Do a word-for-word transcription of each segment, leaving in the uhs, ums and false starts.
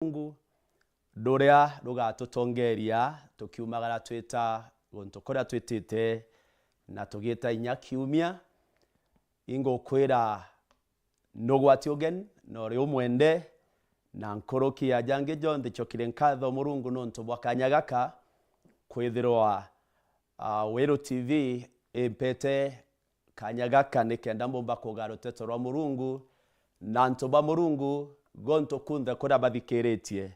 Murungu ruria rugatutongeria tukiumagara twita guntu kuria twitite na tugiita inya kiumia. Ingukwira nugwati ugeni na uri umwende, na nkuruki ya jangi jonthe ncokire nkatho Murungu nontu bwa kanya gaka kwithirwa, ah, Weru T V impete kanya gaka nikenda mbumba kugaa ruteto rwa Murungu na antu ba Murungu gontu kunthe kuria bathikiritie.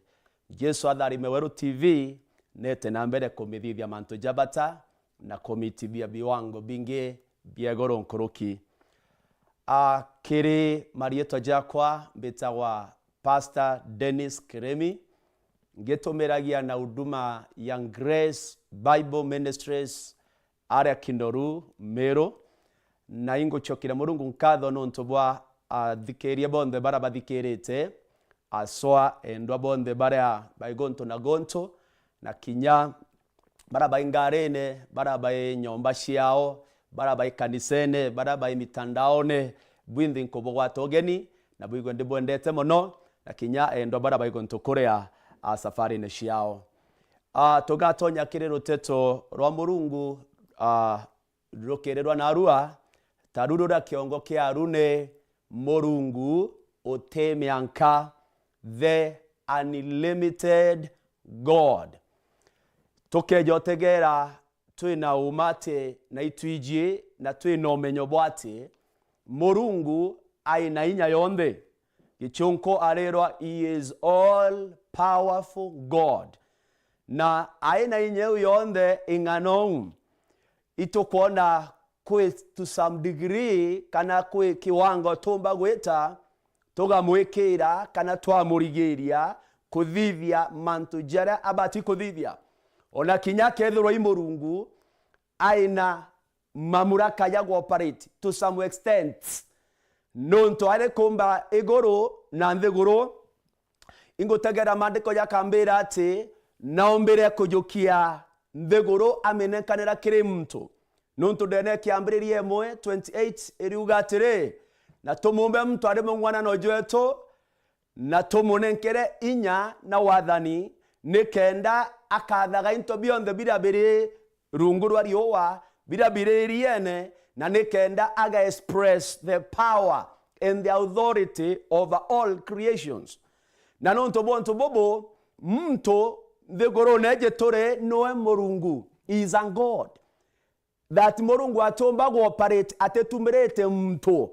Jesu atharime Weru T V, nete na mbere kumithithia mantu ja bata na kumitithia biwango bingi bia iguru nkuruki. A, kiri marietwa jakwa mbitagwa Pastor Dennis Kiremi, ngitumiragia na huduma ya Grace Bible Ministries aria Kinoru, Meru, na ingucokire Murungu nkatho nontu bwa athikiria bonthe baria bathikirite, aswa endwa bonthe baria bai gontu na gontu, na kinya baria bai ngarine, baria bai nyomba ciao, baria bai kanisene, baria bai mitandaone, bwinthe nkubugwata ugeni, na bwigwe ndibwendete mono, na kinya endwa baria bai gontu kuria, a, safarine ciao. A, tugatonya kiri ruteto rwa Murungu, a, rukirirwa narua, taru ruria kiongo kiaru ni Murungu uti mianka, the unlimited God. Tukeja utegera twina uma ati na itwiji na twina umenyo bwa ati Murungu ai na inya yonthe. Gichunku arirwa, "He is all powerful God." Na ai na inya iu yonthe ing'ana uu, itukwona kwi to some degree kana kwi kiwango tumba gwita tugamwikira kana twamurigiria kuthithia mantu jaria abati kuthithia. Ona kinya akethirwa i Murungu, aina mamuraka ya guoperate to some extent, nontu ari kumba iguru na nthiguru. Ingutegera maandiko jakambira ati naumbire kujukia nthiguru aminenkanira kiri muntu. Nontu ndene kiambiriria imwe twenty-eight iriuga atiri, "Na tumumbe muntu ari mung'wanano jwetu, na tumunenkere inya na wathani, nikenda akathaga into bionthe biria biri rungu rwa riua, biria biri iriene, na nikenda aga express the power and the authority over all creations." Na nontu bwa untu bubu, muntu nthigurune iji turi niwe Murungu, he is a God. That Murungu atiumba guoperate atitumirite muntu.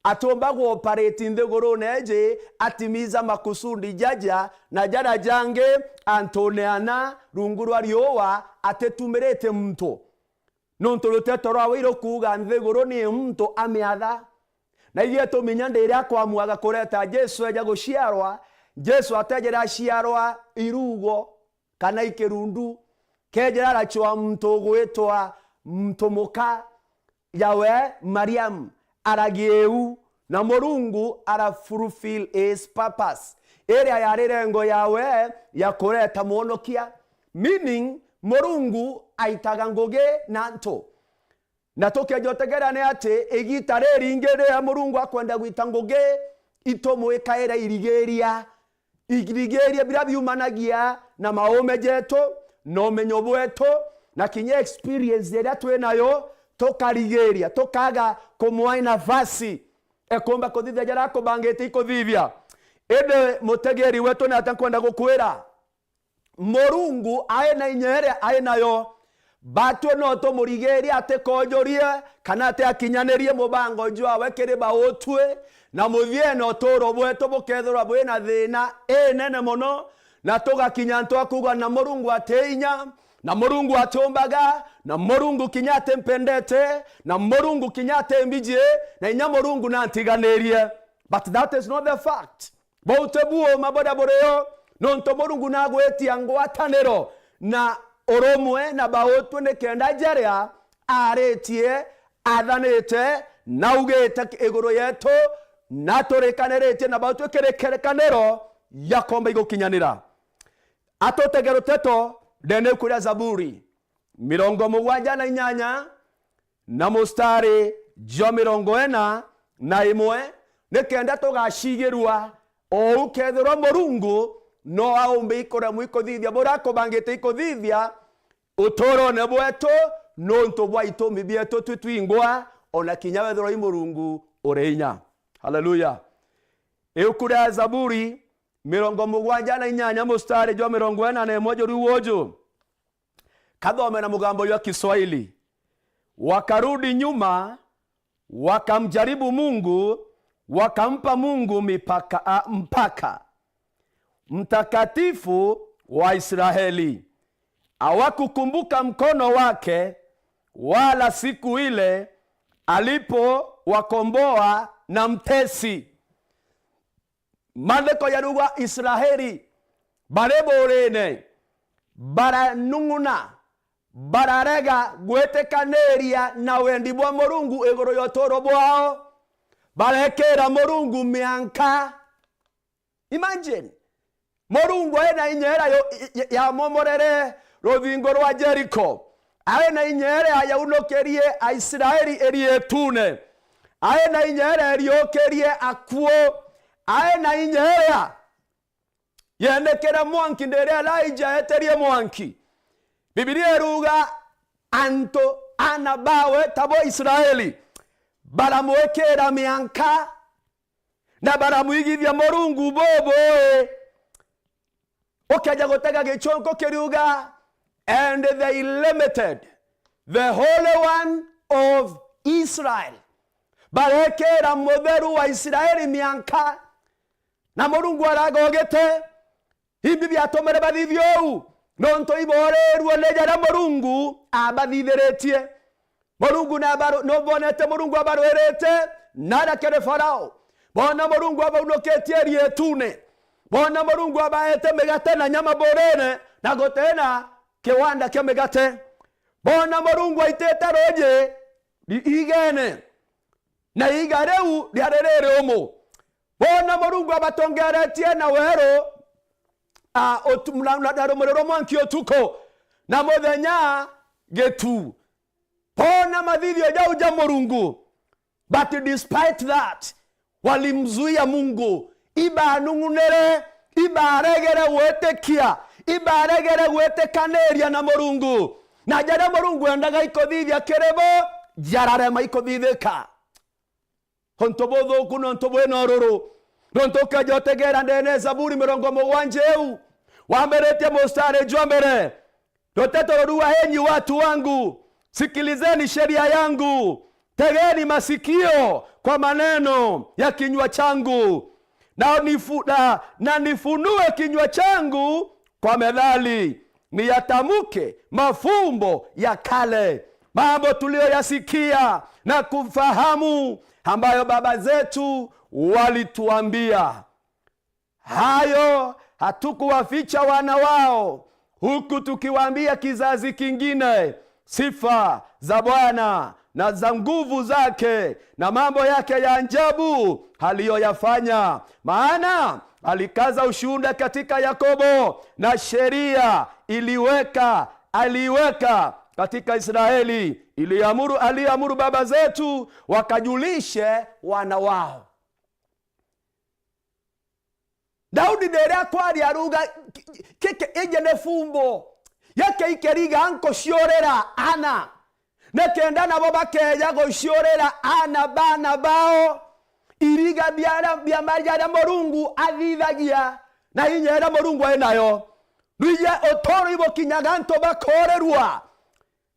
Atiumba guoperate nthigurune iji atimiza makusudi jaja na jaria jangi antune ana rungu rwa riua atitumirite muntu. Nontu ruteto rwawe irukuuga nthiguru ni muntu amiatha. Na ithui tuminya ndiria akwamuaga kureta Jesu eja guciarwa, Jesu atejere aciarwa irugo kana ikirundu, kejera aracwa muntu ugwitwa muntu muka, yawe Mariam aragiu, na Murungu ara fulfill his purpose, iria yari rengo yawe ya kureta mwonokia, meaning Murungu aitaga ngugi na antu. Na tukeja utegera ni ati igita riringi riria Murungu akwenda gwita ngugi, itumwikaire irigiria, irigiria biria biumanagia na maume jetu, na umenyo bwetu, na kinya experience iria twi nayo, tukarigiria, tukaga kumwai nafasi ekumba kuthithia jaria akubangite ikuthithia. Indi mutegeri wetu ni atia nkwenda gukwira? Murungu ai na inya iria ai nayo. Batwi no tumurigirie atikojurie kana ati akinyanirie mubango jwawe kiri bautwi, na muthiene uturo bwetu bukethirwa bwina thina inene mono, na tugakinya antu a kuuga, "Na Murungu ati inya, na Murungu atiumbaga, na Murungu kinya atimpendete, na Murungu kinya atimbiji, na inya Murungu nantiganirie." But that is not the fact. Bau ti buuma buria burio, nontu Murungu nagwitia ngwataniro na urumwe na bautwi, nikenda jaria aritie, athanite, na augite iguru yetu, na aturikaniritie na bautwi kiri kirikaniro giakomba igukinyanira. Atutege ruteto ndene kuria Zaburi mirongo mugwanja na inyanya, na mustari jwa mirongo ina na imwe, nikenda tugacigirua ou kethirwa Murungu no aumbe ikuremwa ikuthithia buria akubangite ikuthithia utuurone bwetu, nontu bwa itumi bietu twi twingwa, ona kinya wethirwa i Murungu uri inya. Haleluya! Ibuku ria Zaburi mirongo mugwanja na inyanya, mustari jwa mirongo ina na imwe juri uju. Kathome na mugambo jwa Kiswahili. Wakarudi nyuma, wakamjaribu Mungu, wakampa Mungu mipaka, a, mpaka. Mtakatifu wa Israeli. Hawakukumbuka mkono wake, wala siku ile alipowakomboa na mtesi. Maandiko jarauga Israeli bari buurine, baranung'una, bararega gwitikaniria na wendi bwa Murungu iguru ya utuuro bwao, barekiira Murungu mianka. Imagine, Murungu ari na inya iria yo-, ya-, yamomorere ruthingo rwa Jeriko, ari na inya iria yaunukirie Aisraeli iriitune, ari na inya iria iriukirie akuu, ari na inya iria yeenekere mwanki ndiria Elija eetirie mwanki. Bibilia iruga antu, aana baawe tabo Israeli, baramwikiira mianka na baramwigithia Murungu bubui. Ukeeja gutega gichunku kiriuga, "And they limited the Holy One of Israel." Barekiira Mutheru wa Israeli mianka, na Murungu aragogete. Imbi biatumire bathithia uu? Nontu iboorirue ni jaria Murungu aabathithiritie. Murungu nabaru-, nubonete Murungu abarwirite naria kiri Farao. Bona Murungu abaunukitie iriitune. Bona Murungu abaete migate na nyama buurine, na guti na kiwanda kia migate. Bona Murungu aitite ruuji ri-, iigene, na iiga riu riari ririumu. Bona Murungu abatongeretie na weru, a, utu-, na, na, na rumuri rwa mwanki utuku, na muthenya gitu. Bona mathithio jau ja Murungu. But despite that, walimzuia Mungu. Ibanung'unire, ibaregere gwitikia, ibaregere gwitikaniria na Murungu. Na jaria Murungu endaga ikuthithia kiri bo, jararema ikuthithika. Untu buthuku nontu bwina ururu. Nontu ukeeja utegeera ndeene ya Zaburi mirongo mugwanja iu, wambiritie mustari jwa mbere, ruteto ruruga, "Enyi watu wangu, sikilizeni sheria yangu, tegeni masikio kwa maneno ya kinywa changu, na nifu-, na, na nifunue kinywa changu kwa methali, niyatamke mafumbo ya kale, mambo tuliyoyasikia na kufahamu, ambayo baba zetu walituambia. Hayo hatukuwaficha wana wao, huku tukiwaambia kizazi kingine sifa za Bwana na za nguvu zake na mambo yake ya ajabu aliyoyafanya. Maana alikaza ushuhuda katika Yakobo, na sheria iliweka, aliiweka katika Israeli, iliamuru, aliamuru baba zetu wakajulishe wana wao." Daudi riria akwaria aruga, "Ki-, ki-, ki-, iji ni fumbo, giki ikiriga nkuciurira aana, nikenda nabo bakeeja guciurira aana baana bao iriga biaria, bia mari jaria Murungu athithagia, na inya iria Murungu ari nayo." Rwije utuuro ibukinyaga antu bakoorirua,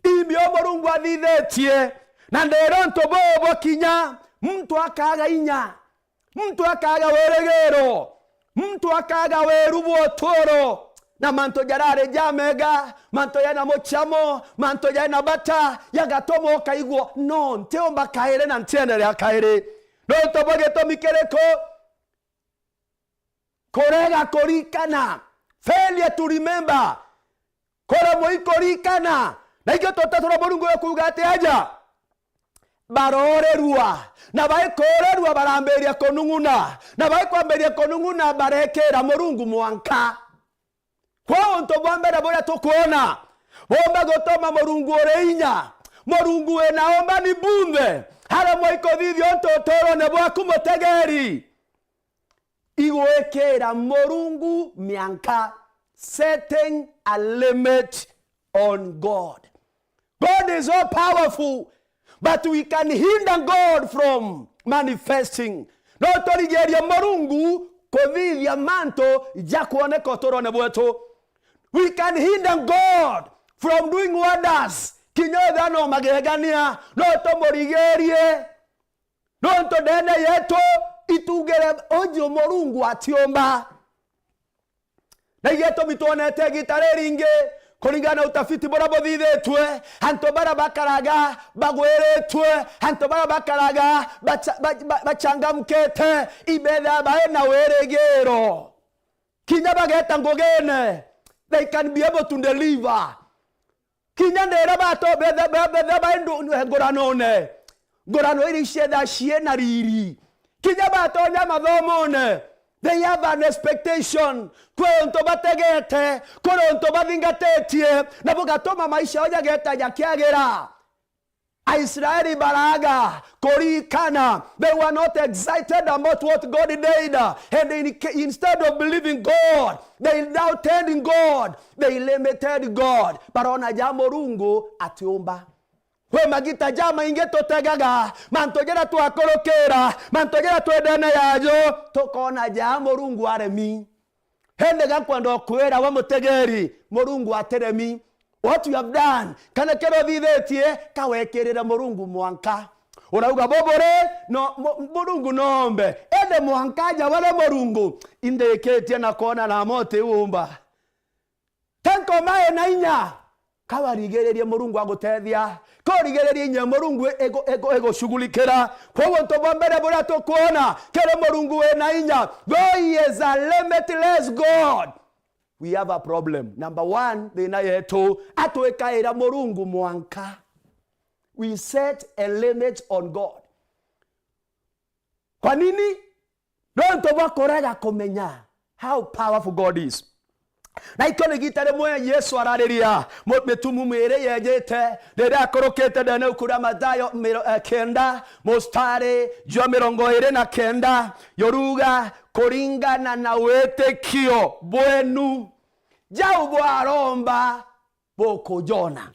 imbi u Murungu athithitie, na ndiria untu buu bukinya, muntu akaaga inya, muntu akaaga wirigiro, muntu akaaga wiru bwa utuuro, na mantu jarari jamega, mantu jari na mucamo, mantu jari na bata, jagatuma ukaigua, "No, ntiumba kairi na ntienderea kairi." Nontu bwa gitumi kiriku? Kurega kurikana, failure to remember. Kuremwa i kurikana. Na ikio tuteto twa Murungu gukuuga ati aja, baroorirua, na baikuurirua barambiria kunung'una, na baikwambiria kunung'una barekiira Murungu mwanka. Kwa untu bwa mbere buria tukwona bumba gutuma Murungu uri inya, Murungu wina umbani bunthe, aremwa i kuthithia untu utuurone bwaku, mutegeeri. igwikira Murungu mianka, setting a limit on God. God is all powerful, but we can hinder God from manifesting. No turigirie Murungu kuthithia mantu ja kwoneka uturone bwetu. We can hinder God from doing wonders. Kinya ethira no magegania, no tumurigirie. Nontu ndene yetu itugire uju Murungu atiumba. Na igitumi twonete igita riringi, kuringana na utafiti buria buthithitue, antu baria bakaraga bagwiritue, antu baria bakaraga bacha-, ba-, ba-, bachangamkite, ibetha bai na wirigiro. Kinya bageta ngugine, they can be able to deliver. Kinya ndira bato-, betha-, be-, betha bai ndu-, nguranone, ngurano iria cietha cii na riri. Kinya batonya mathomone, they have an expectation. Kwi untu bategete, kuri untu bathingatitie, na bugatuma maisha yao jageta jakiagira. Aisraeli baraga kurikana. They were not excited about what God did. And in, instead of believing God, they doubted in God. They limited God. Barona ja Murungu atiumba. Kwi magita jamaingi tutegaga mantu jaria twakurukira, mantu jaria twendene yajo, tukona ja Murungu aremi. Indi gakwenda ukwira we mutegeri, Murungu atiremi. What you have done, kana kiria uthithitie, kawekirire Murungu mwanka. Urauga buburi, no, Mu-, Murungu noombe. Indi mwanka aja wari Murungu, indikitie na kwona na moti umba. Te nkoma ina inya, kawarigiririe Murungu agutethia. Kaurigiririe inya Murungu igu-, igu-, igushughulikira. Kwoguo untu bwa mbere buria tukwona kiri Murungu wina inya, though he is a limitless God, we have a problem. Number one, thina yetu, atwikaira Murungu mwanka. We set a limit on God. Kwa nini? Nontu bwa kurega kumenya how powerful God is. Na ikio ni igita rimwe Yesu arariria mu-, mitumumu iri yejite, riria akurukite ndene uku ria Mathayo miro-, eh, kenda, mustari jwa mirongo iri na kenda, yuruga, "Kuringana na witikio bwenu, jau bwaromba bukujona.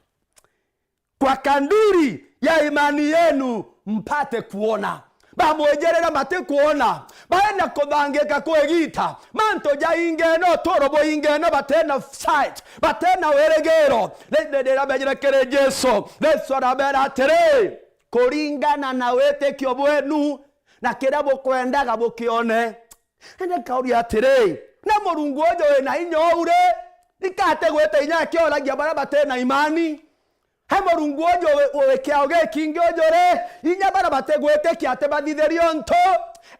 Kwa kadiri ya imani yenu mpate kuona." Bamwejerera matikwona, baenda kuthangika kwa igita, mantu jaingene, uturo buingene, batena sight, batena wirigiro. Rindi riria bejire kiri Jesu, Jesu arabera atiri, "Kuringana na witikio bwenu, na kiria bukwendaga bukione." Indi nkauria atiri, na Murungu uju wina inya uu ri, nikate gwita inya akioragia baria batena imani? He Murungu uju wi, wi kiao gikingi uju ri, inya baria batigwitikia ati bathithirie untu?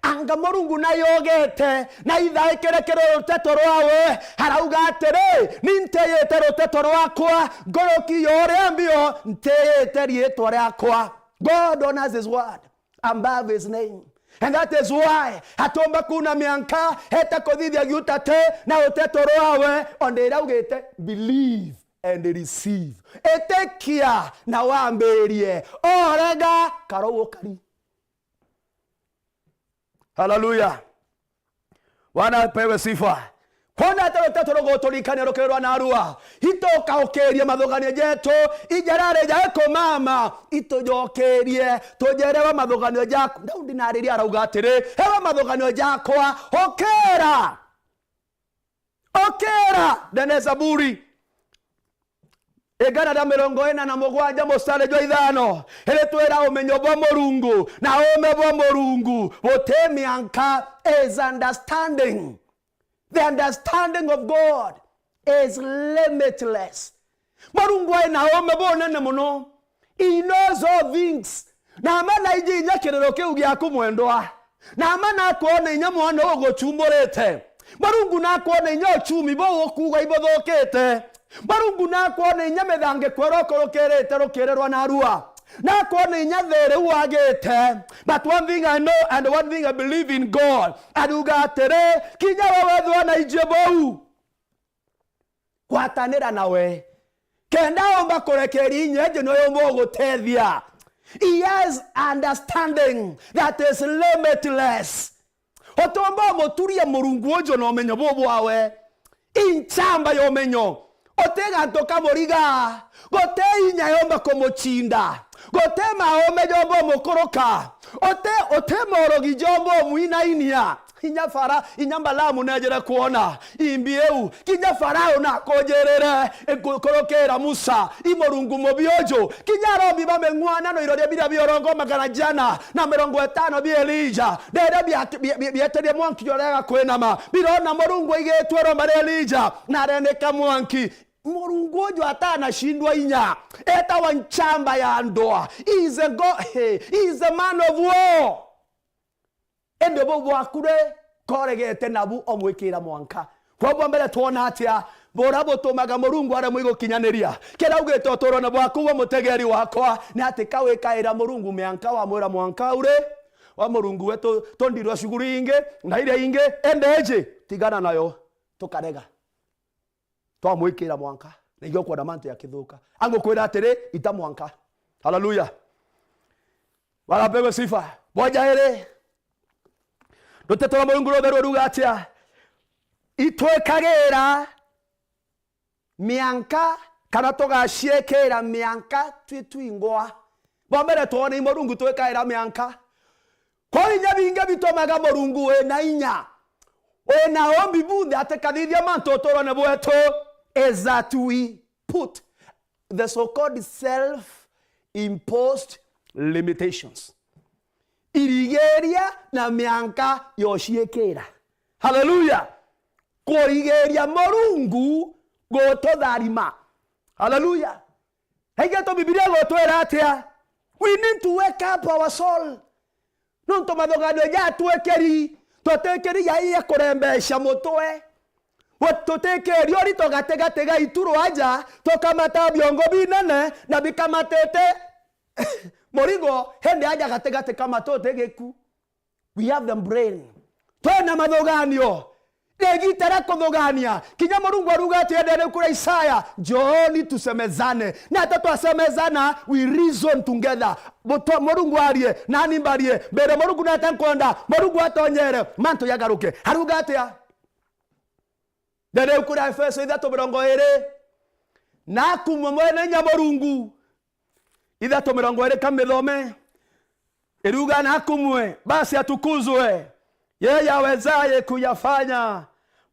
Anga Murungu naiyogete, na ithaikire kiri ruteto rwawe, arauga atiri, "Ni ntiyite ruteto rwakwa, nkuruki ya uria mbio, ntiyite riitwa riakwa." God honors his word above his name. And that is why atomba kuna mianka eta kuthithia giutate na uteto rwawe, onde iraugite, "Believe and receive." Itikia na wambirie, orega karou ukari. Hallelujah. Bwana apewe sifa. Kwona ati ruteto ruguturikania rukiri rwa narua, itukaukirie mathuganio jetu, ijarari ja kumama, itujokerie, tujerewe mathuganio jaku. Daudi nariria arauga atiri, "Ewe mathuganio jakwa, ukira, ukira." Ndene Zaburi, igana ria mirongo ina na mugwanja, mustari jwa ithano, iritwira umenyo bwa Murungu na uume bwa Murungu buti mianka, is understanding. The understanding of God is limitless. Murungu ai na uume bunene muno. He knows all things. Na ama naiji inya kiriro kiu giaku mwendwa. Na ama nakwona inya mwana uguchumurite. Murungu nakwona inya uchumi buu ukuuga ibuthukite. Murungu nakwona inya mithangiko iria ukurukirite rukirirwa narua. Nakwona inya thiiri wagite. But one thing I know and one thing I believe in God. Ariuga atiri, kinya we wethwa na iji buu. Gwatanira nawe. Kenda omba kurekeria inya iji, niwe omba ugutethia. He has understanding that is limitless. Utiumba umuturia Murungu uju na umenyo buu bwawe. I nchamba ya umenyo. Uti gantu kamuriga. Guti inya yumba kumucinda. Guti maume jomba umukuruka. Uti, uti morogi jomba umwinainia. Inya Fara-, inya Balamu neejire kwona imbi iu. Kinya Farao nakunjirire ku-, kurukira Musa, i Murungu mubi uju. Kinya arombi ba ming'uanano iroria biria bia urongo magana jana na mirongo itano bia Elija, riria bia-, bia-, bia-, bietirie mwanki juria gakwinama, birona Murungu aigitwe iromba ria Elija, na arenika mwanki. Murungu uju atanacindwa inya, etawa nchamba ya ndwaa. He is a God, he is a man of war. Indi buu bwaku ri, koregete nabu omwikira mwanka. Kwa bwa mbere twona atia bura butumaga Murungu aremwe gukinyaniria kiria augite uturone bwaku we mutegeri wakwa, ni ati ka wikaira Murungu mianka wamwira mwanka uri wa Murungu wetu tundirwa shughuli ingi na iria ingi, ende iji tigana nayo tukarega. Twamwikira mwanka, na igwe ukwona mantu yakithuka. Angukwira atiri, ita mwanka. Haleluya. Warapewe sifa. Bwa jairi. Ruteto rwa Murungu rutheru ruga atia? Itwikagira mianka, kana tugaciikira mianka twi twingwa. Bwa mbere twone i Murungu twikaira mianka. Kwa inya bingi bitumaga Murungu wina inya, wina umbi bunthe atikathithia mantu uturone bwetu is that we put the so-called self-imposed limitations. Irigiria na mianka yociikira. Haleluya. Kurigiria Murungu gututharima. Haleluya. Haigeto Bibilia igutwira atia? We need to wake up our soul. Nontu mathuganio jatwikiri, tutikiri jai ya kurembeca mutwe. Tutikiri urito gatigati gaitu rwaja, tukamata biongo binene na bikamatite murigo, hindi aja gatigati ka matu utigiku. We have the brain. Twina mathuganio. Ni igita ria kuthugania. Kinya Murungu aruga atia ndene kura Isaya? Njooni tusemezane. Na ata twasemezana, we reason together. Butwa Murungu arie, nani mbarie. Mbere Murungu nata nkwenda, Murungu atonyere, mantu jagaruke. Aruga atia? Ndene kura Efeso ithatu mirongo iri. Na akumwe mwene inya Murungu. Ithatu mirongo iri kamithome. Iruga na akumwe, basi atukuzwe yeye awezaye kuyafanya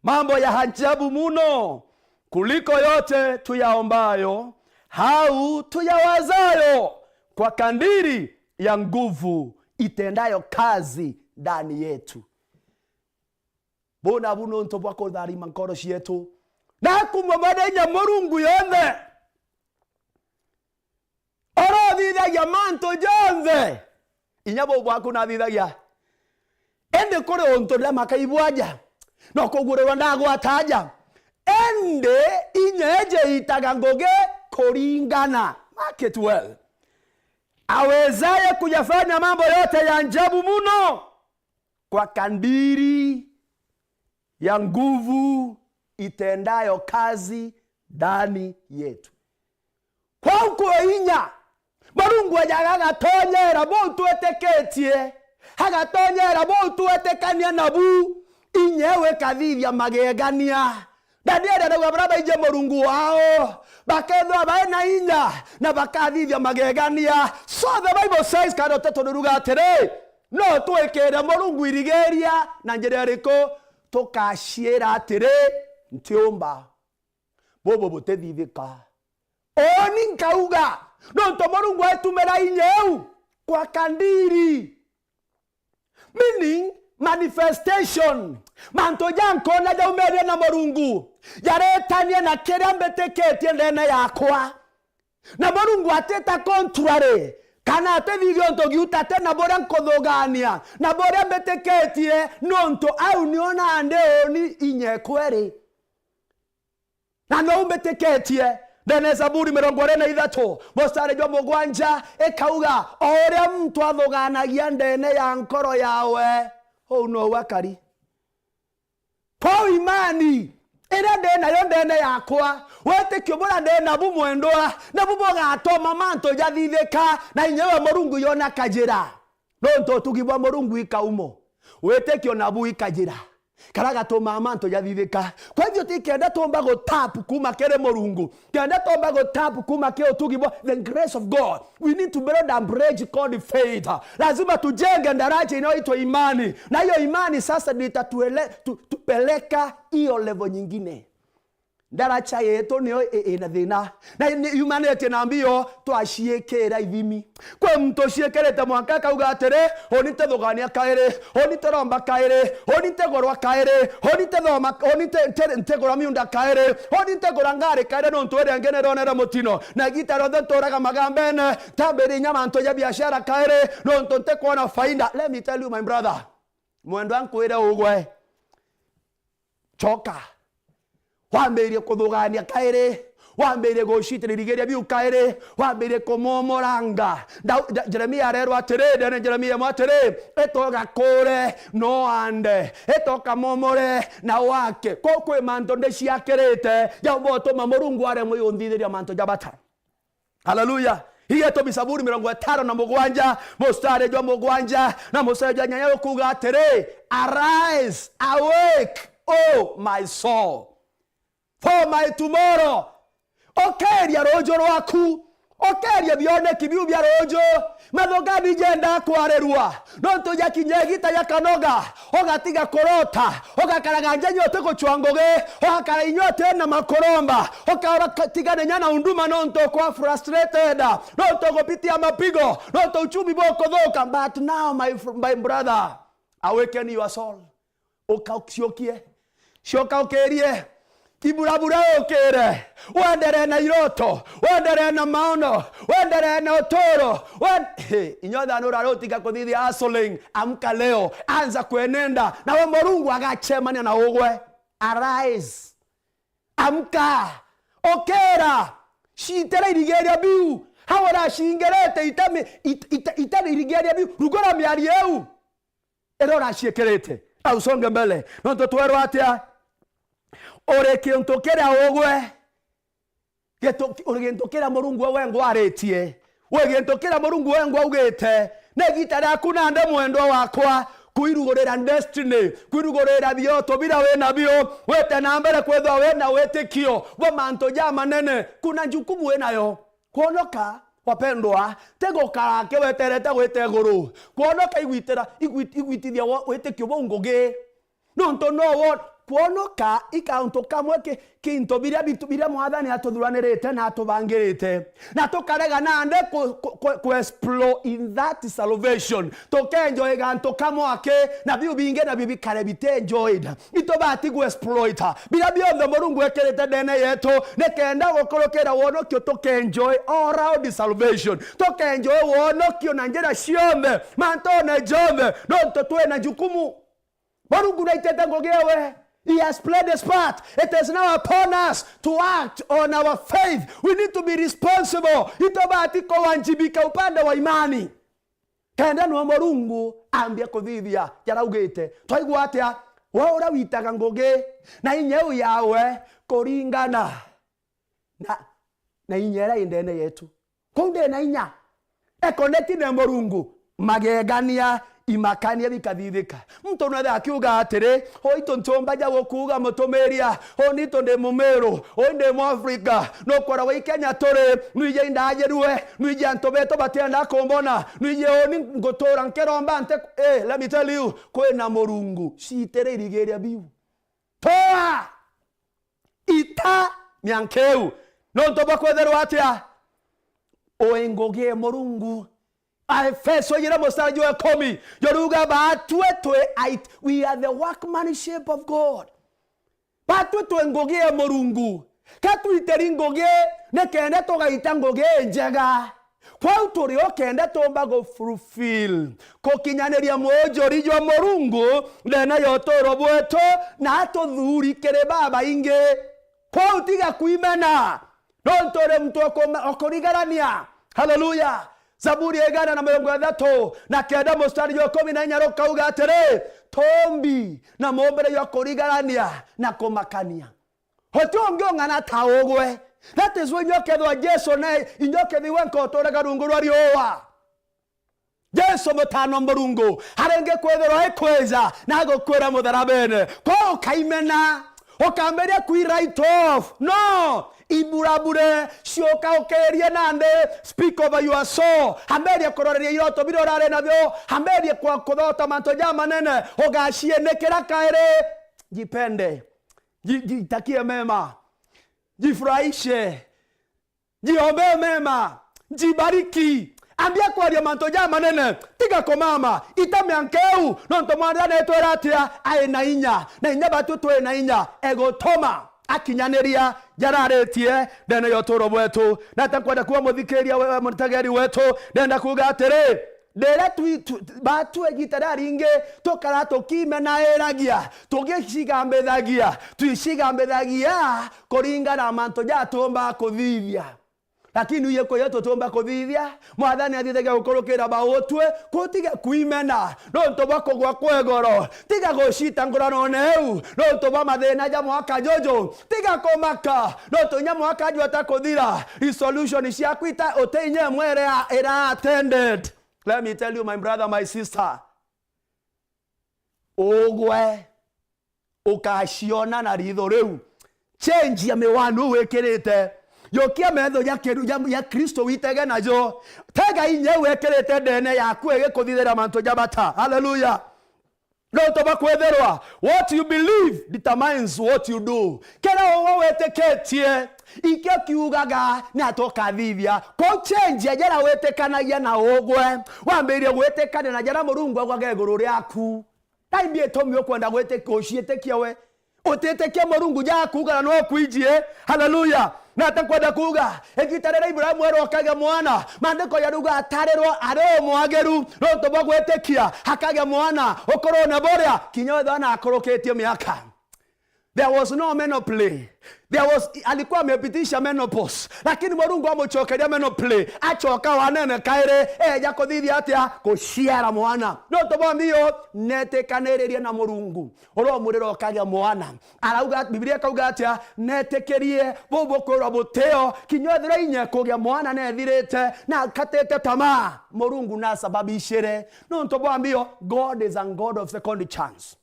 mambo ya ajabu mno kuliko yote tuyaombayo au tuyawazayo, kwa kadiri ya nguvu itendayo kazi ndani yetu. Buu nabu nontu bwa kutharima nkoro cietu. Na akumwe mwene inya Murungu yonthe, orothithagia mantu jonthe. Inya buu bwaku nathithagia. Indi kuri untu ndamaka ibwaja, no kugurirwa ndagwata aja. Indi inya iji itaga ngugi kuringana. Mark it well. Awezaye kuyafanya mambo yote ya ajabu mno kwa kadiri ya nguvu itendayo kazi ndani yetu. Kwou kwi inya, Murungu ajaga agatonyera buu twitikitie, agatonyera buu twetikania nabu, inya iu ikathithia magegania. Danieli arauga baria baiji Murungu wao bakethirwa bai na inya na bakathithia magegania. So the Bible says, kana Ruteto ruruga atiri, no twikire Murungu irigiria na njira iriku? Tukaciira atiri, ntiumba. Bubu butithithika. Uuni nkauga, nontu Murungu aitumira inya iu kwa kadiri. Meaning, manifestation. Mantu ja nkona jaumirie na Murungu, jaretanie na kiria mbitikitie ndene yakwa. Na Murungu atita contrary, kana atithithia untu giutate na buria nkuthugania, na buria mbitikitie, nontu au nio nandi uuni inya ikweri. Na nou mbitikitie, ndene Zaburi mirongo iri na ithatu, mustari jwa mugwanja, ikauga, o uria muntu athuganagia ndene ya nkoro yawe, uu nou akari. Kwou imani iria ndi nayo ndene yakwa, witikio buria ndi nabu mwendwa, nibu bugatuma mantu jathithika, na inya iwe Murungu yona kajira. Nontu utugi bwa Murungu i kaumo. Witikio nabu ikajira, karia gatumaa mantu jathithika. Kwa hivyo, ti kenda tumba gutap kuma kiri Murungu, kenda tumba gutap kuma kiri utugi bwa the grace of God, we need to build a bridge called faith. Lazima tujenge daraja inayoitwa imani, na hiyo imani sasa ndio itatuele-, tu-, tupeleka hiyo level nyingine. Ndaracha yetu niyo i-, ina thina. Na ni yumanitie na mbio, twaciikira ithimi. Kwi muntu uciikirite mwanka akauga atiri, "Uni ntithugania kairi, uni ntiromba kairi, uni ntigurwa kairi, uni ntithoma, uni nti-, nti-, ntigura miunda kairi, uni ntigura ngari kairi, nontu iria ingi nironere mutino. Na igita rionthe nturaga magambene, ntambiriria mantu ja biashara kairi, nontu ntikwona faida." Let me tell you, my brother, mwendwa, nkwire ugwe. Choka. Wambirie kuthugania kairi, wambirie gucitira irigiria biu kairi, wambirie kumomoranga. Dau-, Da-, Jeremia arerwa atiri, ndene Jeremia imwe atiri, "Itoga kure, no ande, itoka momore, na wake." Ko kwi mantu ndi ciakirite, jaumba utuma Murungu aremwe unthithiria mantu ja bata. Haleluya. Igetumi Zaburi mirongo itano na mugwanja, mustari jwa mugwanja na mustari jwa nyanya, ukuuga atiri, "Arise, awake, O my soul, for my tomorrow." Ukeria ruuju rwaku, ukeria bioneki biu bia ruuju. Mathugani jenda kwarirua, nontu jakinya igita jakanoga, ugatiga kurota, ugakaraga nja inya utigucwa ngugi, ugakara inya utina makuromba, ukatigana inya na unduma nontu ukwa frustrated, nontu ugupitia mapigo, nontu uchumi bukuthuka. But now, my fr-, my brother, awaken your soul. Uka uciukie. Coka ukirie. Kiburabura ukire. Wendere na iroto. Wendere na maono. Wendere na uturo. Wen-, hey, inya uthani urari utiga kuthithia hustling. Amka leo. Anza kwenenda. Nawe Murungu agacemania na ugwe. Arise. Amka. Ukira. Citira irigiria biu. Hau uracingirite itami-, it-, it-, itari irigiria biu. Rugura miario iu iria uraciikirite. Na usonge mbele. Nontu twerwa atia? Uri kintu kiria ugwe, gitu-, uri gintu kiria Murungu we wengwa aritie. Wi gintu kiria Murungu wengwa augite. Ni igita riaku nandi, mwendwa wakwa, kwirugurira destiny, kwirugurira bioto biria wi nabio, wite na mbere kwithirwa wi na witikio bwa mantu jamanene. Kuna jukumu wi nayo. Kwonoka, wapendwa, ti gukara aki weterete gwita iguru. Kwonoka igwitira, igwit-, igwitithia wo-, witikio buu ngugi. Nontu no wo-, kwonoka i kauntu kamwe ki-, ki into biria bitu-, biria Mwathani atuthuranirite na atubangirite. Na tukarega nandi ku-, ku-, ku-, ku explore in that salvation. Tukenjoy gantu kamwe aki, na biu bingi nabio bikare bitenjoyed. Itubati gu exploit biria bionthe Murungu ekirite ndene yetu, nikenda gukurukira wonokio, tukenjoy all round salvation, tukenjoy wonokio na njira cionthe, mantune jonthe, nontu twina jukumu. Murungu naitite ngugi ewe. He has played his part. It is now upon us to act on our faith. We need to be responsible. Itubati kuwajibika upande wa imani. Kenda nwe Murungu ambie kuthithia jaraugite. Twaigua atia? We uria witaga ngugi na inya iu yawe kuringana na, na inya iria i ndene yetu. Kuu ndi na inya. Ekoneti na Murungu, magegania, imakania bikathithika. Muntu nwetha akiuga atiri, "O itu nchumba ja gukuuga mutumiria, o nitu ndi Mumiru, o ndi Mwafrika, nukwora wi Kenya turi, nwiji indajirue, nwiji antu betu batienda kumbona, nwiji uni ngutura nkiromba nte." Eh, let me tell you, kwina Murungu, citire irigiria biu. Toa! Ita mianka iu. Nontu bwa kwithirwa atia? Ui ngugi e Murungu. Aefeso ijiri mustari jwa ikumi, juruga, "Batwe twi ait-, we are the workmanship of God." Batwe twi ngugi e Murungu. Ka twitiri ngugi, nikenda tugaita ngugi injega. Kwou turi o kenda tumba gu fulfill, kukinyaniria mujuri jwa Murungu ndene ya uturo bwetu, na atuthuuri kiri babaingi. Kwou tiga kwimena, nontu uri muntu wa kuma-, wa kurigarania. Haleluya! Zaburi ya igana na mirongo ithatu na kenda mustari jwa ikumi na inya rukauga atiri, "Tumbi na mumbire jwa kurigarania na kumakania." Uti ungi ung'ana ta ugwe. That is when inya ukethirwa Jesu na inya ukethirwa nkoturaga rungu rwa riua. Jesu mutano Murungu, arenge kwithirwa ikwija na gukwira mutharabene. Kwa ukaimena, ukambiria kwi write off. No! Iburabure, ciuka ukirie nandi, speak over your soul. Ambirie kuroreria iroto biria urari nabio, ambirie kwa-, kuthota mantu jamanene, ugaciinikira kairi. Jipende. Ji-, jitakie mema. Jifurahishe. Jiombee mema. Jibariki. Ambia kwaria mantu jamanene. Tiga kumama. Ita mianka iu. Nontu Mwathani etwira atia? Ai na inya. Na inya batu twi na inya. Egutuma akinyaniria jararitie ndene ya uturo bwetu. Na ta nkwenda kuuga muthikiria we, mutegeri wetu, ndenda kuuga atiri, riria twi-, tu-, batu igita riria ringi tukara tukimenairagia, tugicigambithagia, twicigambithagia kuringana na mantu jatumba kuthithia. Lakini uye kuya tutumba kuthithia, Mwathani athithagia gukurukira bautwe, kutiga kuimena nontu bwa kugwa kwa igoro. Tiga gucita nguranone iu nontu bwa mathina ja mwaka juju. Tiga kumaka nontu inya mwaka jwata kuthira, resolution ciaku ita-, uti inya imwe iria ira attended. Let me tell you, my brother, my sister, ugwe ukaciona na ritho riu. Change ya miwani iu wikirite. Yokia metho ya kiru-, ya, ya Kristo witege najo. Tega inya iu wikirite ndene yaku igikuthithira mantu ja bata. Hallelujah. Nontu bwa kwithirwa, what you believe determines what you do. Kiria ugwe witikitie, ikio kiugaga ni atia ukathithia. Kou change ya jaria witikanagia na ugwe, wambirie gwitikania na jaria Murungu augaga iguru riaku. Nai mbia itumi ukwenda gwiti-, guciitikia we? Utitikia Murungu jakuuga na no kwijie. Haleluya! Na ati nkwenda kuuga, igita riria Ibrahimu erwa akagea mwana, maandiko yarauga atarirwa ari umwagiru nontu bwa gwitikia, akagea mwana ukurune buria, kinya wethirwa nakurukitie miaka. There was no menopause. There was, alikuwa amepitisha menopause. Lakini Murungu amucokeria menopause. Acoka wanene kairi, eja kuthithia atia? Guciara mwana. Nontu bwa mbio, netikaniririe na Murungu. Uromwirira ukagea mwana. Arauga, Biblia ikauga atia? Netikirie bubu kwirwa butio, kinya ethirwa inya kugia mwana nethirite, na akatite tamaa. Murungu nasababishire. Nontu bwa mbio, God is a God of second chance.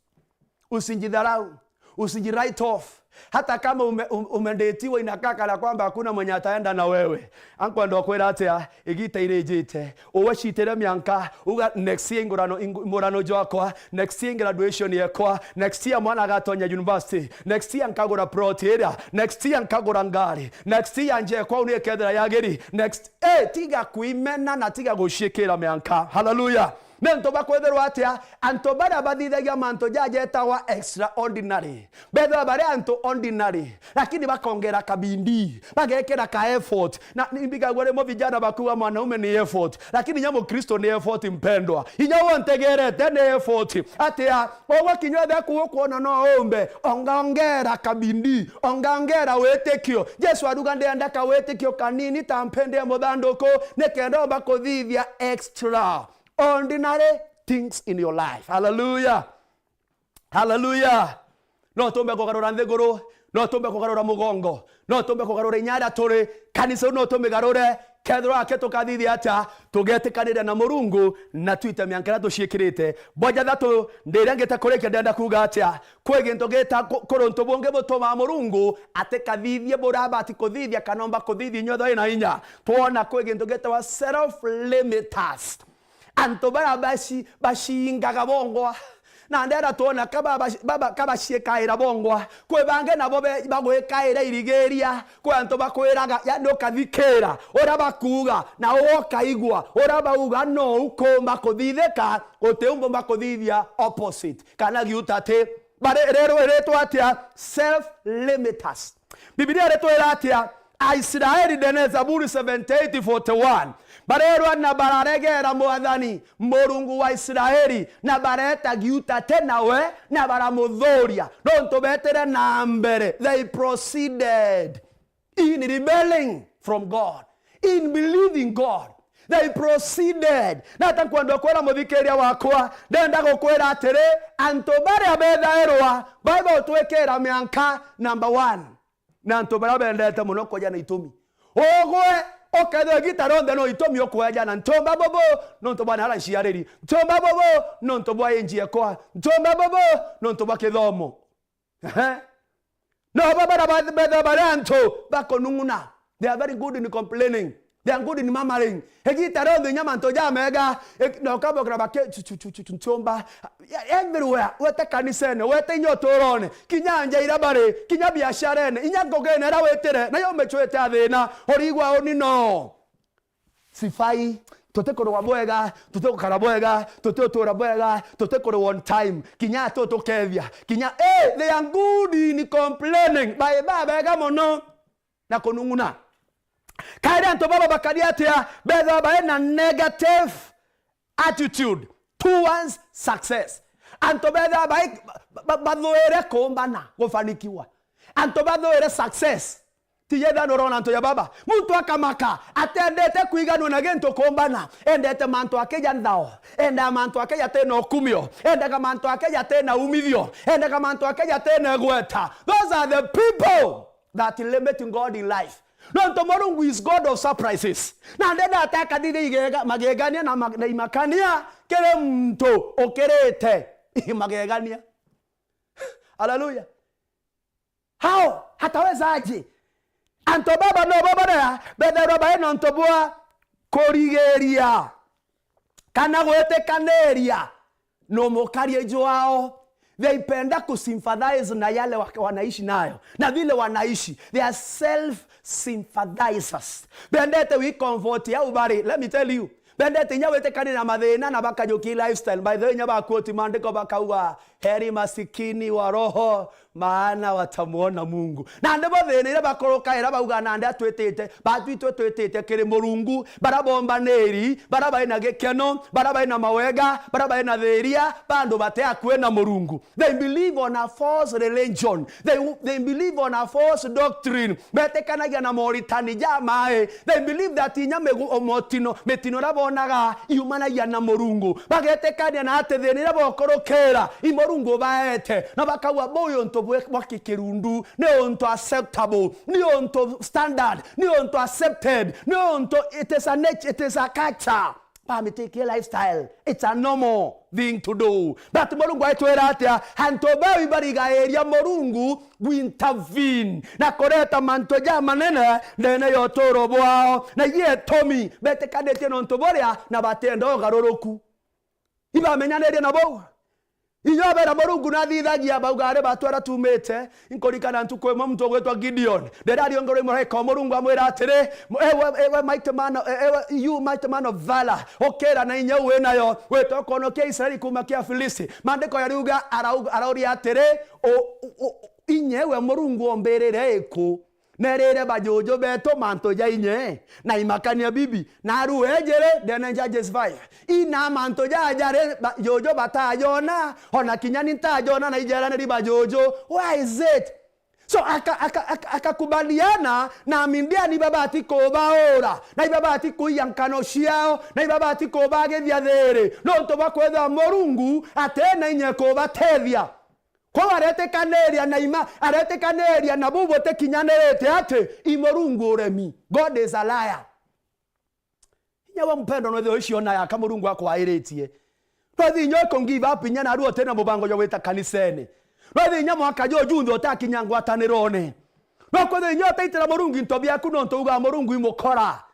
Usijidharau, usiji write off. Hata kama ume-, um-, umedetiwa inakaa kana kwamba hakuna mwenye ataenda na wewe. Ankwenda ukwira atia? Igita irijite. Uwe citire mianka, uga, "Next year ingurano, ingu-, murano jwakwa, next year graduation yekwa, next year mwana agatonya university, next year nkagura plot iria, next year nkagura ngari, next year nje kwao ni ikethira yagiri, next," eh, tiga kuimena na tiga guciikira mianka. Hallelujah. Nontu bwa kwithirwa atia? Antu baria bathithagia mantu jaja jetagwa extraordinary. Bethirwa bari antu ordinary, lakini bakongera kabindi, bagekira ka effort. Na imbigagua rimwe vijana bakuga, "Mwanaume ni effort," lakini inya Mukristo ni effort, mpendwa. Inya we untegerete ni effort. Atia? Ugwe kinya wethira kugukwona no umbe, ongaongera kabindi, ongaongera witikio. Jesu aruga, "Ndienda ka witikio kanini ta mpindi ya muthanduku, nikenda umba kuthithia extra ordinary things in your life." Hallelujah. Hallelujah. No tumbe kugarura nthiguru, no tumbe kugarura mugongo, no tumbe kugarura inya aria turi. Kanisa iu no tumigarure, kethirwa ake tukathithia atia? Tugetikaniria na Murungu na twite mianka iria tuciikirite. Boja thatu, ndiria ngite kurikia, ndenda kuuga atia? Kwi gintu gita ku-, kuruntu bungi butumaa Murungu atikathithie buria abati kuthithia kana omba kuthithia inya ethirwa ina inya. Twona kwi gintu gitagwa self limiters. Antu baria baci-, bacingaga bongwa. Na ndenda twona ka baba-, baba-, ka baciikaira bongwa. Kwi bangi nabo be-, bagwikaira irigiria. Kwi antu bakwiraga, yani, ukathikira uria bakuuga, na uwe ukaigua uria bauga, no ukumba kuthithika, utiumba kuthithia opposite. Kana giuta ati, bare-, rero iritwa atia? Self limiters. Bibilia iritwira atia? Aisraeli ndene Zaburi seventy-eight forty-one, barerwa na bararegera Mwathani, Murungu wa Israeli, na bareta giuta te nawe, na baramuthuria, nontu betire na mbere, they proceeded in rebelling from God, in believing God. They proceeded. Na ata nkwenda kwira muthikiria wakwa, ndenda gukwira atiri, antu baria bethairwa, Bible itwikira mianka, number one, na antu baria bendete mono kuja na itumi. Ugwe Ukethirwa igita rionthe no itumi ukweja na ntiumba bubu nontu bwa nara nciariri, ntiumba bubu nontu bwa inji ekwa, ntiumba bubu nontu bwa kithomo. Ehe. No bo bara ba-, betha bari antu bakunung'una. They are very good in complaining. They are good in murmuring. Igita rionthe inya mantu jamega, ik-, na ukabokera baki chu, chu, chu, chu, chu, ntiumba. Everywhere, wete kanisene, wete inya uturone, kinya nja ira bari, kinya biasharene, inya ngugine ira witire, nayo umecwite athina, urigwa uni no. Sifai, tutikurwa bwega, tutigukara bwega, tutiutura bwega, tutikurwa on time, kinya ati utukethia, kinya, eh, they are good in complaining, bai babega mono na kunung'una. Kairi antu baba bakari atia, betha bai na negative attitude towards success. Antu betha bai ba-, ba-, bathuire kuumbana, gufanikiwa. Antu bathuire success. Ti yethano urona antu ya baba. Muntu akamaka, atendete kwiganwa na gintu kuumbana. Endete mantu akija nthao. Endaa mantu akija tena ukumio. Endaga mantu akija tena umithio. Endaga mantu akija tena igweta. Those are the people that limit God in life. Nontu Murungu is God of surprises. Na ndenda ataka thiri igega, magegania na ma-, na imakania kiri muntu ukirite magegania. Hallelujah. How? Atawezaje? Antu baba no bo baria bethairwa bai na untu bwa kurigiria kana gwitikaniria na umukaria jwao. They penda kusympathize na yale wa-, wanaishi nayo, na vile wanaishi. They are self sympathizers. Bendete wi comfort yao bari. Let me tell you, bendete inya witikania na mathina na bakajukia lifestyle. By the way, inya baquote maandiko bakauga, "Heri masikini wa roho, maana watamuona Mungu." Nandi bo thina iria bakurukaira bauga, "Nandi atwitite, batwitwe twitite kiri Murungu, bara bombaniri, bara bai na gikeno, bara bai na mawega, bara bai na thiria, bandu bate akui na Murungu." They believe on a false religion. They, they believe on a false doctrine. Betikanagia na moritani jamai. They believe that inya migu-, motino, mitino ira bonaga yumanagia na Murungu. Bagetikania na ati thina iria bokurukira, i Murungu ubaete. Na bakauga, "Buu untu bwe-, bwa kikirundu, ni untu acceptable, ni untu standard, ni untu accepted, ni untu it is a nat-, it is a culture." Bamitikia lifestyle. It's a normal thing to do. But Murungu aitwira atia? Antu bau ibarigairia Murungu gwintervene na kureta mantu jamanene ndene ya uturo bwao. Na iye itumi betikanitie nontu buria na batienda ugaruruku. Ibamenyanirie na bau. Inya abera Murungu nathithagia, bauga ari batwara tumite. Inkurikana ntuku imwe muntu ugwitwa Gideon. Ndera ariongorwa i muraika o Murungu amwira atiri, "Mu-, ewe, ewe mighty man, e-, ewe, you mighty man of valor. Ukira na inya uu winayo, wita ukonokia Israeli kuuma kia Filisti." Maandiko yariuga, arauga, arauria atiri, "U-, u-, u-, inya iwe Murungu ombirire iku?" Nerire bajuju betu mantu ja inye, na imakania bibi, na aru ejere, ndene Judges five. Ina mantu ja jare bajuju batajona, ona kinya ni ntajona na ijeraniri bajuju. Why is it? So aka-, aka-, aka-, akakubaliana na Midiani babati kubaura, na ibabati kuiya nkano ciao, na ibabati kubagithia thiri, nontu bwa kwithirwa Murungu atena inya kubatethia. Kwou aretikaniria na ima-, aretikaniria na buu butikinyanirite ati i Murungu uremi. God is a liar. Inya we mpendwa, nwethirwa uciona yaka Murungu akwairitie. Nwethirwa inya uku give up inya naru utina mubango jwa gwita kanisene. Nwethirwa inya mwaka juju junthe utakinya ngwatanirone. No kwithirwa inya utaitira Murungu into biaku nontu ugaa Murungu imukora.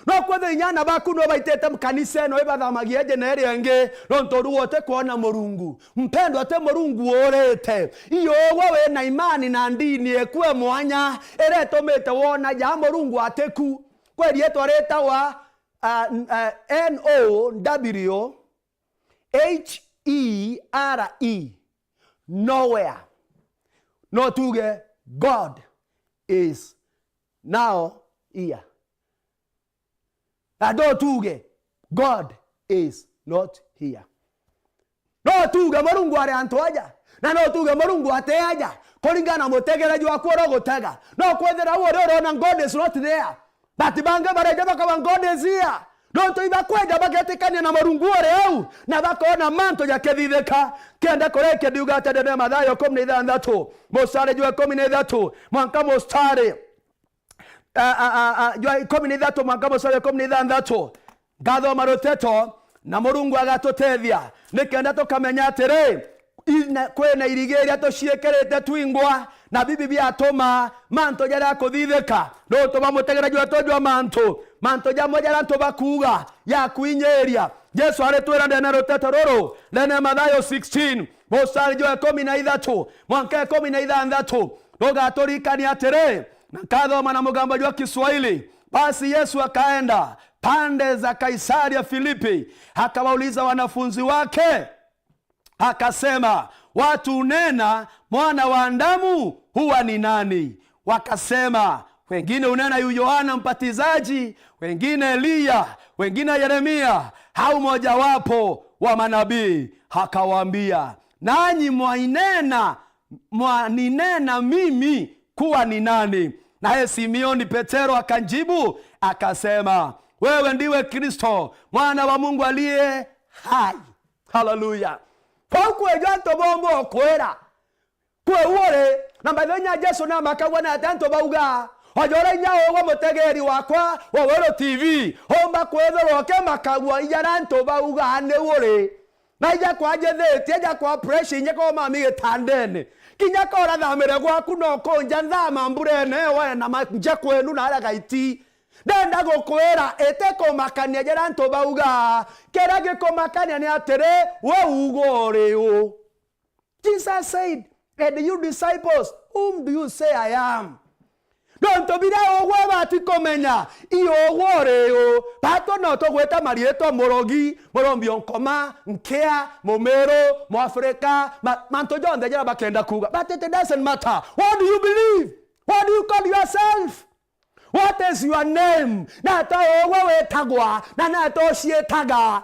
No kwithirwa inya ana baku no baitite kanisa ino ibathamagia eje na iria ingi, nontu uru utikwona Murungu. Mpendwa, ti Murungu urite. Iyo ugwe wina imani na ndini iku e mwanya, iria itumite wona ja Murungu atiku. Kwi riitwa ritagwa, ah, n-, ah, N O W H E R E. Nowhere. No tuge, God is now here. Na no tuge, God is not here. No tuge Murungu ari antu aja, na no tuge Murungu ati aja, kuringana na mutegere jwaku uria ugutega. No kwithira u uria urona God is not there. But bangi bareja bakaba, "God is here." Nontu ibakwenda bagetikania na Murungu uri au, na bakona mantu jakithithika. Kenda kurikia ndiuga ati ndene Mathayo ikumi na ithanthatu, mustari jwa ikumi na ithatu, mwanka mustari a, a, a, a, jwa ikumi na ithatu mwanka mucari wa ikumi na ithanthatu. Ngathoma ruteto, na Murungu agatutethia, nikenda tukamenya atiri, ina-, kwina irigi iria tuciikirite twingwa, na bibi biatuma mantu jaria kuthithika. Nontu bwa mutegereji wetu jwa mantu, mantu jamwe jaria antu bakuuga, ya kwinyiria. Jesu aritwira ndene ruteto ruru, ndene Mathayo sixteen, mucari jwa ikumi na ithatu mwanka ikumi na ithanthatu, rugaturikania atiri, na nkathoma na mugambo jwa Kiswahili. Basi Yesu akaenda pande za Kaisaria Filipi, akawauliza wanafunzi wake, akasema, "Watu unena Mwana wa Adamu huwa ni nani?" Wakasema, "Wengine unena yu Yohana Mbatizaji, wengine Eliya, wengine Yeremia au mojawapo wa manabii." Akawaambia, "Nanyi mwainena, mwaninena mimi kuwa ni nani?" Naye Simioni Petero akamjibu akasema, "Wewe ndiwe Kristo, Mwana wa Mungu aliye hai." Haleluya. Kwou kwi jo antu bomba ukwira kwi uri, na maitho inya Jesu namakagua na ati antu bauga. Oja uria inya ugwe mutegeri wakwa wa Weru T V, umba kwithirwa ukimakagua inya antu bauga ni uri. Na ija kwa njithitie, ija kwa pressure, inya kwa mami gitandene. Kinya ka urathamire gwaku no kunja nthama mburene, we na manje kwenu na aria gaiti. Ndenda gukwira, iti kumakania jaria antu bauga. Kiria gikumakania ni atiri, we uga uri u? Jesus said, "And you disciples, whom do you say I am?" Nontu biria ugwe bati kumenya, i ugwe uri u. Batwe no tugwita mariitwa murogi, murombi o nkoma, nkia, mumiru, muafrika, ma-, mantu jonthe jaria bakenda kuuga. But it doesn't matter. What do you believe? What do you call yourself? What is your name? Nata ugwe witagwa, na nata uciitaga?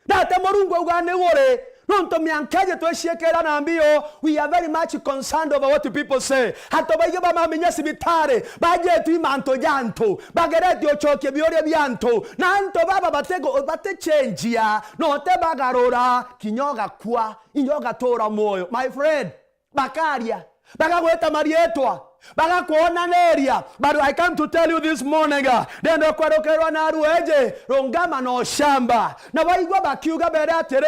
Nate Murungu auga ni uri? Nontu mianka iji twiciikira na mbio, we are very much concerned over what people say. Antu baingi bamaminya cibitari, bajetwi mantu ja antu, bageretie ucokia biuria bia antu, na antu baba batigu-, batichenjia, no te bagarura, kinya ugakua, inya ugatura mwoyo. My friend, bakaria, bagagwita mariitwa, bagakwonaniria. But I come to tell you this morning, uh, ndenda kwerukirwa na rueji, rungama na ushamba. Na waigua bakiuga bere atiri,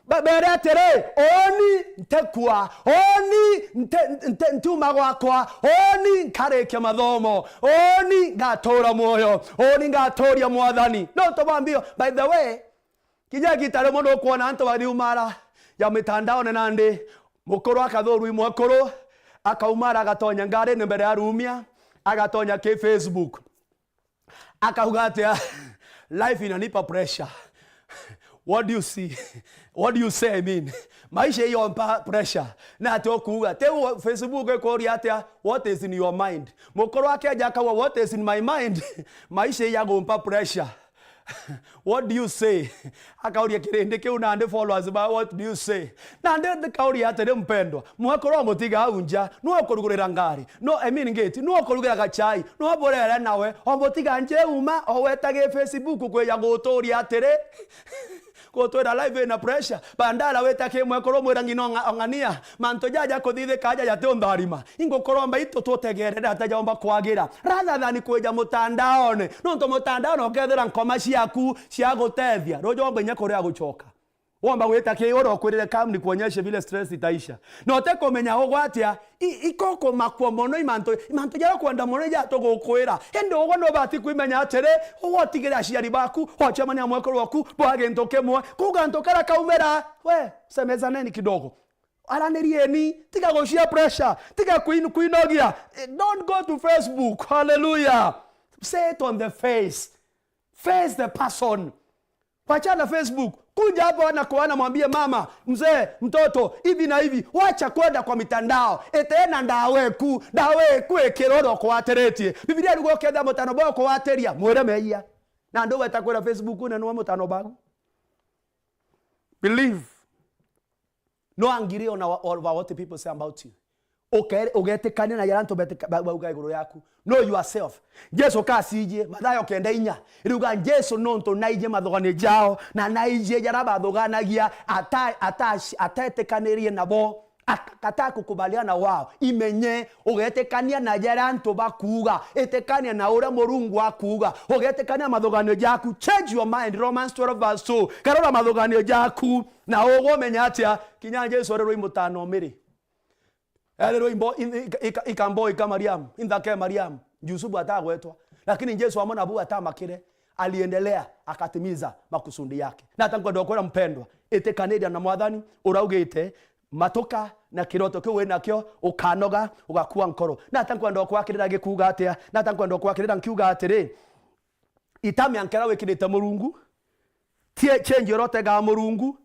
ba-, bere atiri, "Uuni ntikua, uuni nti-, nti-, ntiuma gwakwa, uuni nkarikia mathomo, uuni ngatura mwoyo, uuni ngaturia Mwathani." Nontu bwa mbio, by the way, kinya igita rimwe nukwona antu bariumara ja mitandaone nandi, mukuru akathurwa i mwekuru, akaumara agatonya ngarine mbere ya rumia, agatonya ki Facebook. Akauga atia? "Life inanipa pressure." What do you see? What do you say, I mean? Maisha iyo mpa pressure. Na ati ukuuga, ti u-, Facebook ikuria atia? "What is in your mind?" Mukuru akeja akauga, "What is in my mind?" Maisha iyo agumpa pressure. "What do you say?" Akauria kirindi kiu nandi followers ba, "What do you say?" Nandi ndikauria atiri, mpendwa, mwekuru omutiga au nja, nwe ukurugurira ngari, no, I mean gate, nwe ukurugira gachai, nwe burere nawe, omutiga nje uma, oweta gi Facebook kwija guturia atiri, gutwira life ina pressure, bandara wita ki mwekuru mwira ng'ina ong'a-, ong'ania, mantu jaja kuthithika aja jati untharima. Ingukuromba itu tutegerere ata jaomba kwagira, rather than kwija mutandaone, nontu mutandaone ukethira nkoma ciaku cia gutethia, ruju omba inya kuria gucoka. Womba gwita ki ura ukwirire, "Come nikuonyeshe vile stress itaisha." Na utekumenya ugwatia, i-, iko kumakua mono imantu, imantu jaria ukwenda mono ijatugukwira. Indi ugwe nubati kwimenya atiri, ugwe utigire aciari baku, wacemania na mwekuru waku, bwa gintu kimwe, kuga ntu karia kaumira, we, semezaneni kidogo. Aranirieni, tiga gucia pressure, tiga kuin-, kuinogia. Eh, don't go to Facebook. Hallelujah. Say it on the face. Face the person. Wachana Facebook. Kuja hapo ana kwa ana, mwambie, "Mama, mzee, mtoto, hivi na hivi." Wacha kwenda kwa mitandao. Ete na ndawa eku, ndawa eku ikiroro kwatiritie. Biblia iruga uketha mutano bwa kwatiria, mwire meia. Na ndu weta kwira Facebook na nwa mutano bagu. Believe. No angry on our, over what people say about you. Uke-, ugetikania na jaria antu betika-, ba-, bauga iguru yaku. Know yourself. Jesu kacijie, Mathayo kenda inya. Iriuga Jesu nontu naijie mathogani jao, na naijie jaria bathoganagia, ata-, ata-, atetikanirie nabo. akakataa kukubaliana wao, imenye, ugetikania na jaria antu bakuuga, itikania na uria Murungu akuuga, ugetikania na mathuganio jaku. Change your mind. Romans twelve verse two. Karora mathuganio jaku, na ugwe umenya atia kinya Jesu ari rwimbo tano miri. Erirwe imbo, in-, ika-, ika-, ikambo ika Mariamu, inthake Mariamu. Yusufu atagwetwa. Lakini Jesu amwe nabu atamakire, aliendelea, akatimiza makusudi yake. Na ata nkwenda kwira mpendwa, itikaniria na Mwathani, uraugite, matuka na kiroto kiu wi nakio, ukanoga, ugakua nkoro. Na ata nkwenda kwakirira gikuuga atia? Na ata nkwenda kwakirira nkiuga atiri, ita mianka iria wikirite Murungu, tie-, change uria utegaa Murungu,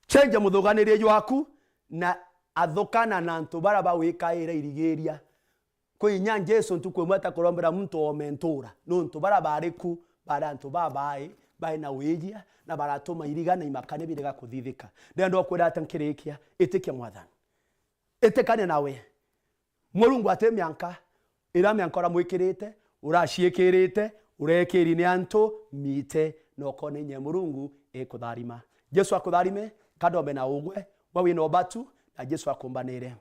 change muthuganirie jwaku, na athukana na antu baria bawikaira irigiria. Kwi inya Jesu ntuku imwe atakurombera muntu oome ntuura, nontu baria baari ku baari antu babaai, baari na wiijia, na baratuma iriga na imakania birega kuthithika. Ndenda ukwira ati nkirikia, itikia Mwathani. Itikania nawe. Murungu ati mianka, ira mianka uramwikirite, uraciikirite, ureekiri ni antu, miite, na ukoona inya ya Murungu ikutharima. Jesu akutharime, ka ndombe na ugwe, we wina ubatu, na Jesu akumbanire.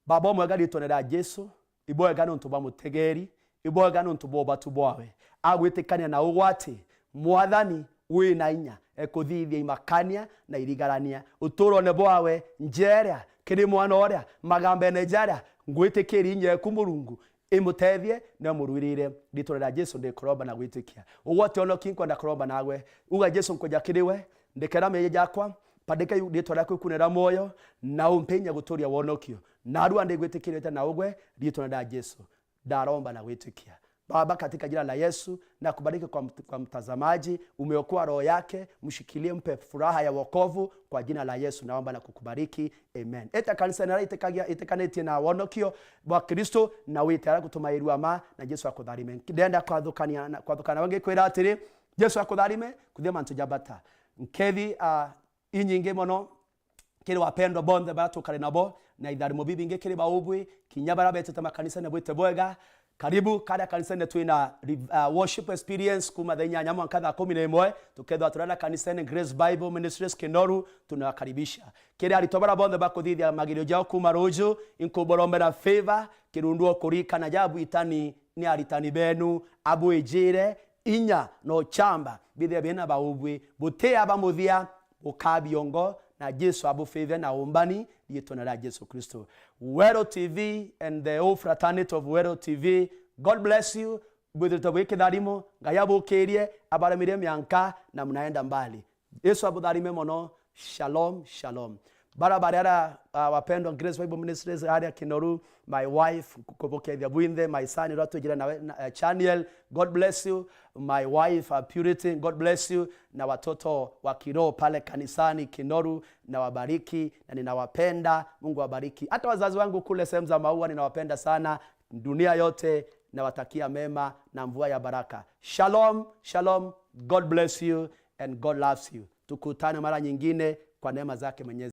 Baba umwega, riitwene ria Jesu, ibwega nontu bwa mutegeri, ibwega nontu bwa ubatu bwawe. Agwitikania na ugwe ati, Mwathani wina inya, ekuthithia imakania na irigarania. Utuurone bwawe, njeera kiri mwana uria, magambene jaria, ngwitikiri inya eku Murungu, imutethie na imurwirire. Riitwene ria Jesu ndikuromba na gwitikia. Ugwe utionoki, nkwenda kuromba naagwe. Uga, Jesu, nkuja kiri we, ndikera meeyia jakwa, mpandike riitwa riaku ikunera mwoyo, na umpe inya guturia wonokio. Naarua ndigwitikirite na ugwe, riitwene ria Jesu. Ndaromba na gwitikia. Baba, katika jina la Yesu, nakubariki kwa mt-, kwa mtazamaji, umeokoa roho yake, mshikilie, mpe furaha ya wokovu, kwa jina la Yesu naomba na kukubariki. Amen. Eta kanisa na itikagia, itikanitie na wonokio bwa Kristo, na wite ara gutumairua ma, na Jesu akutharime. Ndenda kwathukania na, kwathukana wengi kwira atiri, Jesu akutharime, kuthia mantu ja bata. Nkethi, ah, inyingi mono, kiri wapendwa bonthe baria tukari nabo, na itharimo bibingi kiri baubwi, kinya baria betite makanisene bwite bwega. Karibu karia kanisene twina re-, uh, worship experience kuma thaa inyanya mwanka thaa kumi na imwe, tukethirwa turi na kanisene Grace Bible Ministries Kinoru, tunawakaribisha. Kiri aritwa baria bonthe bakuthithia magerio jao kuma ruju, inkuborombera favor, kirundu o kurikana jabu itani ni aritani benu, abwijire, inya na uchamba bithia bina baubwi, butia ba muthia, bukabiongo, na Jesu abufithe na umbani, riitwene ria Jesu Kristo. Wero T V and the whole fraternity of Wero T V, God bless you. Bwithirite bwi kitharimo, Ngai abukirie, abaramirie mianka, na mnaenda mbali. Jesu abutharime mono. Shalom, shalom. Bara bari ara, uh, wapendwa Grace Bible Ministries aria Kinoru, my wife, kubukethia bwinthe, my son, uria twijire nawe, na, uh, Chaniel, God bless you. My wife, uh, Purity, God bless you. Na watoto wa kiroho pale kanisani Kinoru, nawabariki na ninawapenda. Mungu awabariki. Hata wazazi wangu kule sehemu za Maua, ninawapenda sana. Dunia yote, nawatakia mema na mvua ya baraka. Shalom, shalom. God bless you and God loves you. Tukutane mara nyingine kwa neema zake Mwenyezi